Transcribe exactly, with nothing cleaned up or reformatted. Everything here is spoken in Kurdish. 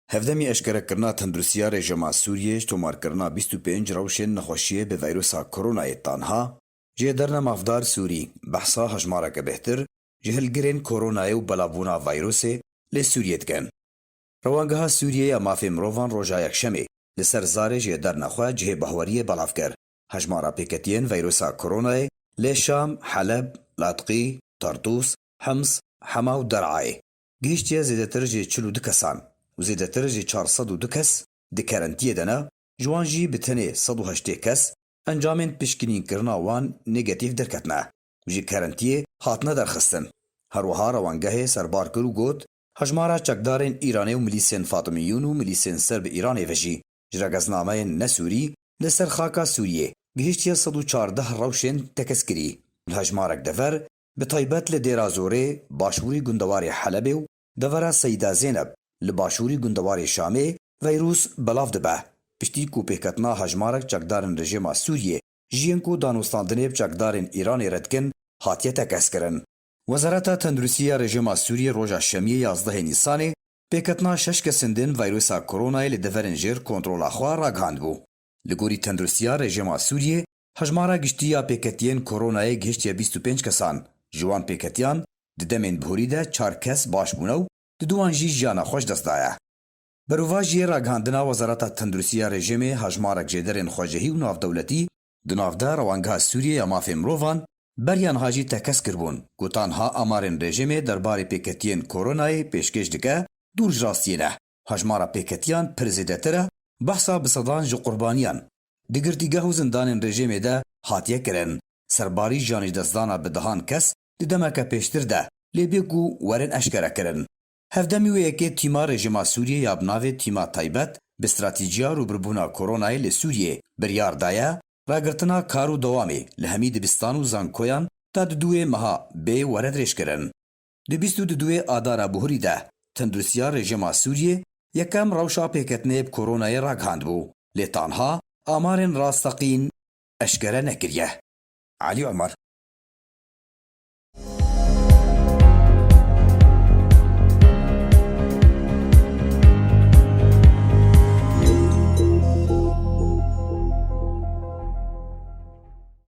Hevdemî eşkerekirina tenduristiya rejîma Sûriyê ji tomarkirina bîst û pênc rewşên nexweşiyê bi vîrusa koronayê tanha, jêderne mafdar Sûrî behsa hejmareke bêhtir ji hilgirên koronayê û belavbûna vîrusê li Sûriyê dikin. Rewangeha Sûriyê ya Mafê Mirovan roja Yekşemê li ser zarê jêderna xwe cihê bahweriyê belav kir. Hejmara pêketiyên vîrusa koronayê li Şam, Heleb, Latqî, Tartûs, Hims, Hema û Der'ayê gihiştiye zêdetir ji çil û du kesan û zêdetir ji çar sed û du kes di kerentiyê de ne, ji wan jî bi tenê sed û heştê kes encamên pişkinînkirina wan negatîf derketine û ji kerentiyê hatine derxistin. Her wiha rewangehê serbar kir û got, hejmara çekdarên Îranê û milîsên Fatimiyûn û milîsên ser bi Îranê ve jî ji regeznameyên ne Sûrî li ser xaka Sûriyê gihiştiye sed û çardeh rewşên tekeskirî. Li hejmarek dever, bi taybet li Dêra Zorê, başûrî gundewarê Helebê û devera Seyda Zeyneb li başûrî gundewarê Şamê, vîrus belav dibe. Piştî ku pêketina hejmarek çekdarên rejîma Sûriyê ji yên ku danûstandinê bi çekdarên Îranê re dikin, hatiye tekez kirin. Wezareta Tenduristiya Rejîma Sûriyê roja Şemiyê yazdehê Nîsanê pêketina şeş kesên din vîrusa koronayê li deverên jêr kontrola xwe ragihandibû. Li gorî Tenduristiya Rejîma Sûriyê, hejmara giştî ya pêketiyên koronayê gihiştiye bîst û pênc kesan. Ji wan pêketiyan di demên bihurî de çar kes baş bûne û di duwan jî jiyana xwe ji dest daye. Berovajiyê ragihandina Wezareta Tenduristiya rejîmê, hejmarek jêderên xwecihî û navdewletî di nav de Rewangeha Sûriyê ya Mafê Mirovan beriya niha jî tekez kiribûn ku tanha amarên rejîmê derbarê pêketiyên koronayê pêşkêş dike, dûr ji rastiyê ne. Hejmara pêketiyan pir zêdetir e, behsa bi sedan ji qurbaniyan di girtîgeh û zindanên rejîmê de hatiye kirin. Serbarî jiyan ji destdana bi dehan kes di demeke pêştir de, lê bê ku werin eşkere kirin. Hevdemî wê yekê tîma rejîma Sûriyê ya bi navê Tîma Taybet bi Stratîjiya Rûbirûbûna Koronayê li Sûriyê biryar daye, ragirtina kar û dewamê li hemî dibistan û zankoyan ta di duwê meha bê were dirêjkirin. Di bîst û duduwê Adara Buhurî de tenduristiya rejîma Sûriyê yekem rewşa pêketinê bi koronayê ragihandibû, lê tanha amarên rasteqîn eşkere nekiriye. Elî Omer,